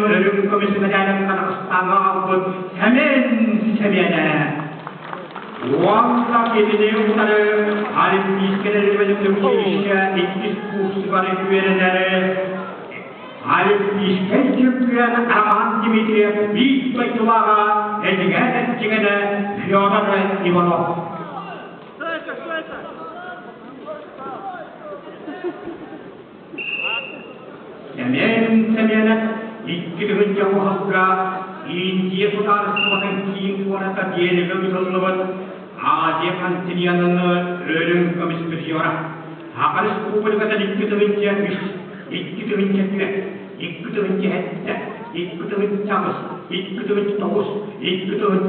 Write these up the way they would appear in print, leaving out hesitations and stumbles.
Үрүҥ көмүс мэтээлин Казахстаҥҥа аҕалбыт Сэмэн Сэмэнэ уонна кинини утары Олимпийскай эрэлбэтин училище иккис курсугар үөрэнэр Олимпийскай чемпион Роман Дмитриев биир дойдулааҕа Эдьигээн эрчигэнэ Федор Иванов. Сэмэн Сэмэнэп 2 уһалга Индия судаарыстыбатын киин куората Делигэ ыытыллыбыт Азия континенын өлүҥ көмүс призера. Саха Республикатын 2003, 2004, 2007, 2008, 2009, 2009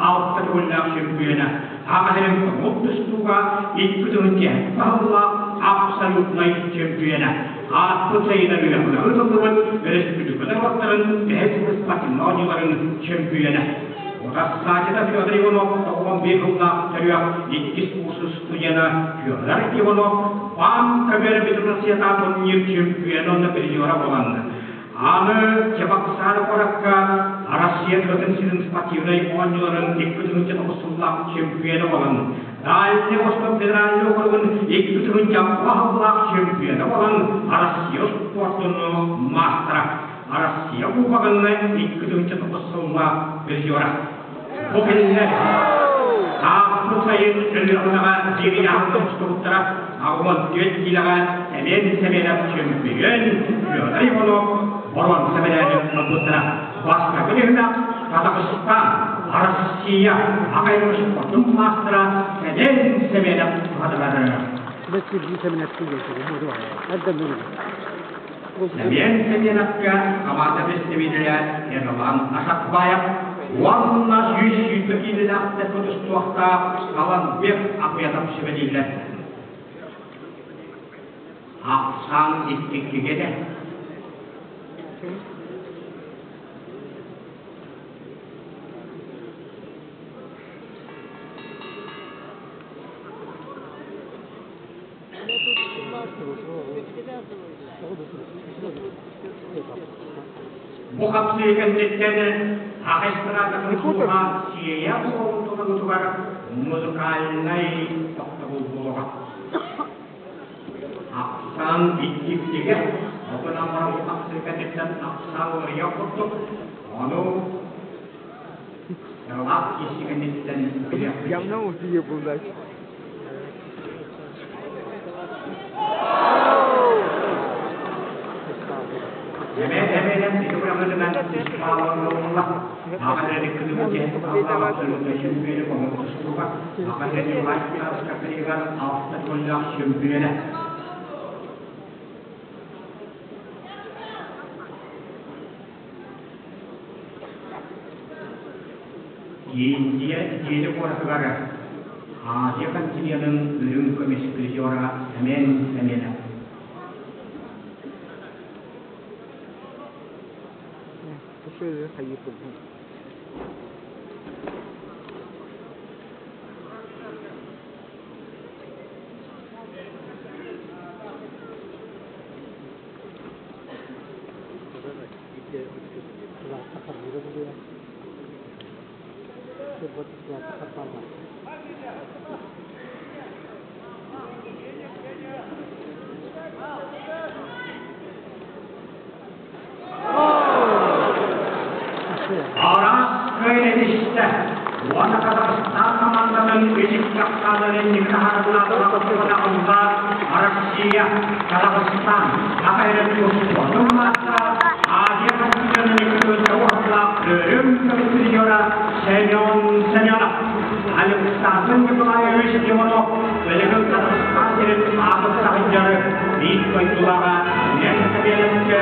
алта төгүллээх чөмпүйүөнэ. Саха сирин көҥүл тустууга 2007 сыллаах абсолютнай чөмпүйүөнэ. Ааспыт сайына үөрэххэ ыытыллыбыт өрөспүүбүлүкэ норуоттарын бэһис спортивнай оонньууларын чөмпүйүөнэ. Утарсааччыта Федор Иванов 91 сыллаах төрүөх иккис курсус студена Федор Иванов баан көбүөр Петросията турнир чөмпүйүөнэ уонна призера буолан Аны Чебоксары куоракка Россия тыатын сирин спортивнай оонньууларын 2009 сыллаах чемпиона буолан, Дальний Восток федеральнай округун 2006 сыллаах чемпиона буолан, Россия спортун маастара, Россия Кубогын 2009 сыллаах призера. Бу кинилэр ааспыт сайын Өлүөхүмэҕэ биир устубуттара 84 киилэҕэ Сэмэн Сэмэнов чөмпүйүөн Федор Иванов боруонса мэтээлин ылбыттара. Бастакы түһүмэх Казахстан, Россия аҕай спортун маастара Сэмэн Сэмэнов туһатылар. Сэмэн Сэмэновка хамаанда бэстэбиитэлэ Ерлан Ашакбаев уонна 120 киилэлээхтэр тутустуохтаах Аланбек Ахметов сүбэлииллэр. Ахсаан иккиккигэ да. Бу хапсыы кэнниттэн Саха эстрадатын сууһа Сиэйэ уолун тутугар музыкальнай тохтобул буолуоҕа. Ахсаан иккиттигэ, ол гынан баран бу хапсыы кэнниттэн ахсаан уларыйар курдук, ону сыралаах киирсии кэнниттэн билиэхпит. Явно утуйа буллач. Эмэ-эмэнэн ити быраҕыытынан ыстааланылла. Аҕа алта тоннаах чөмпүйүөнэ. Индия Дели куоратыгар Азия континенын үрүҥ көмүс призера Сэмэн Сэмэнов. Араас кыайан уонна Казахстан командатын үчүк дьахталларын Николаевна Россия, Казахстан, Саха Республикатын маастара Азия континенын өрүм көмүс Семен Семенов, Александр Николаевич Иванов Өлөгөн Казахстан сирин аатын саһыдьары биир дойдулаҕа Сэмэнэпкэ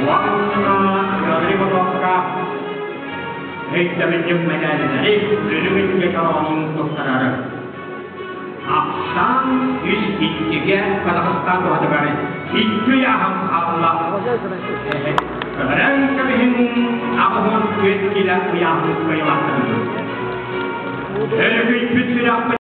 уонна Федор Ивановка өйдөбүнньүк мэтээллэри үрүҥ чороонун туттарары. Ахсаан үс иккигэ Казахстан туһатыгар икки ыйааһын хаалла. Көһөрөн кэбиһин 84 килэ ыйааһын кыайылаахтарын. Өрүкүйбүт сүрэхпит.